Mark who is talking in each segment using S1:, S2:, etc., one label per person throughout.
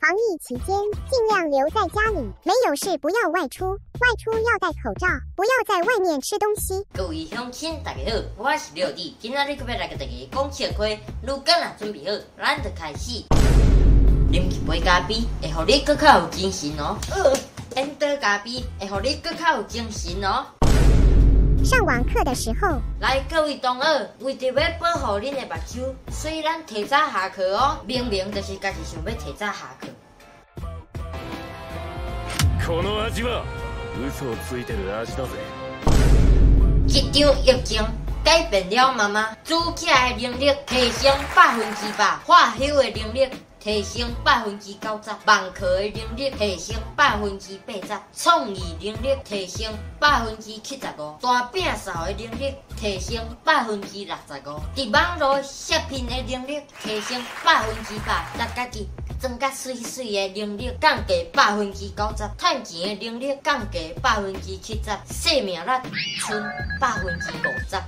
S1: 防疫期間，盡量留在家裡，沒有事不要外出，外出要戴口罩，不要在外面吃東西。
S2: 各位鄉親，大家好，我是廖弟，今仔日閣欲來共大家講笑話，如果若準備好，咱就開始。啉一杯咖啡，會予你閣較有精神哦。煙斗咖啡會予你閣較有精神哦。
S1: 上網課的時候，
S2: 來，各位同學，為著欲保護恁的目睭，所以咱提早下課哦。明明就是家己想欲提早下課。
S3: この味は嘘をついてる味だぜ。
S2: 一場疫情改變了媽媽煮起來的能力提升100%，化憂的能力提升90%，網課的能力提升80%，創意能力提升75%，大餅掃的能力提升65%，佇網路血拼的能力提升100%，但家己裝甲媠媠的能力降低90%，趁錢的能力降低70%，生命力賰50%。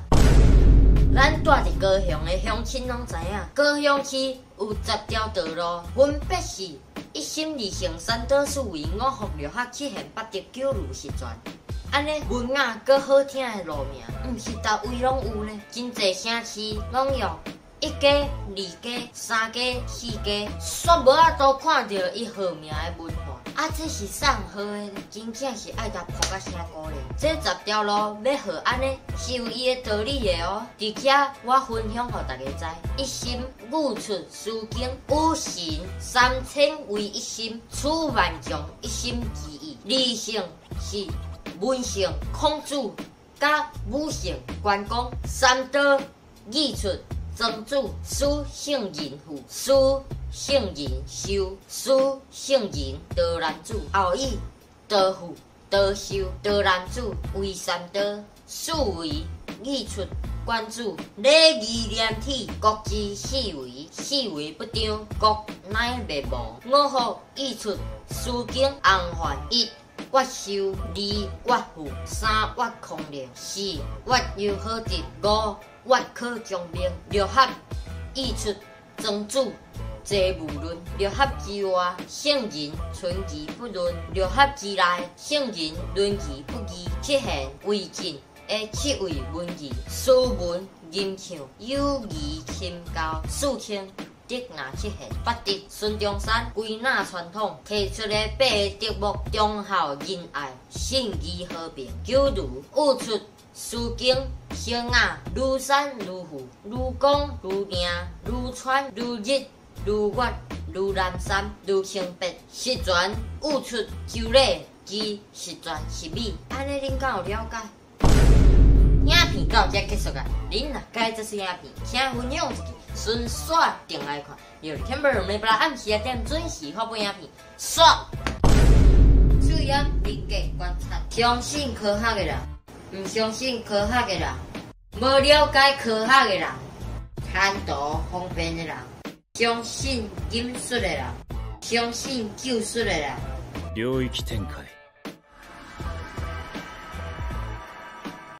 S2: 咱住佇高雄的鄉親攏知影，高雄市有10條道路，分別是一心二性三德四維五福六合七賢八德九如十全。按呢文雅閣好聽的路名，毋是逐位攏有呢。真濟城市攏用一街、二街、三街、四街，煞無法度看著伊號名的文化。啊，這是送號的，真正是愛共撲甲聲孤咧。這10條路欲號按呢，是有伊的道理的哦。佇遮我分享予大家知：一心語出詩經，與神三千為一心，處萬象一心之意。二姓是文姓孔子，佮武姓關公。三德語出莊子，師聖人父，師聖人修，師聖人道男子。後以道父、道修、道男子為三德。四維語出管子，禮義廉恥，國之四維，四維不張，國乃滅亡。五福語出詩經，洪範一曰修，二曰富，三曰康寧，四曰有好德，五曰可將兵。六合語出莊子，齊物論。六合之外，聖人存而不論；六合之內，聖人論而不議。七賢為盡的七位文字，斯文吟唱，有儀親交，俗稱德若七賢。八德孫中山歸納傳統提出的八个德目：忠孝仁愛、信義和平。九如語出詩經，小雅如山如富，如光如命，如川如日，如月，如南山，如清白。十全語出周禮之十全十美。按呢恁敢有了解？影片到遮結束啊！恁若喜歡這支影片，請分享出去，順紲轉來看。有天無每晡暗時仔點準時發布影片。煞。試驗人格觀察，相信科學的人，毋相信科學的人，無了解科學的人，貪圖方便的人，相信巫術的人，相信咒術的人。
S3: 領域展開。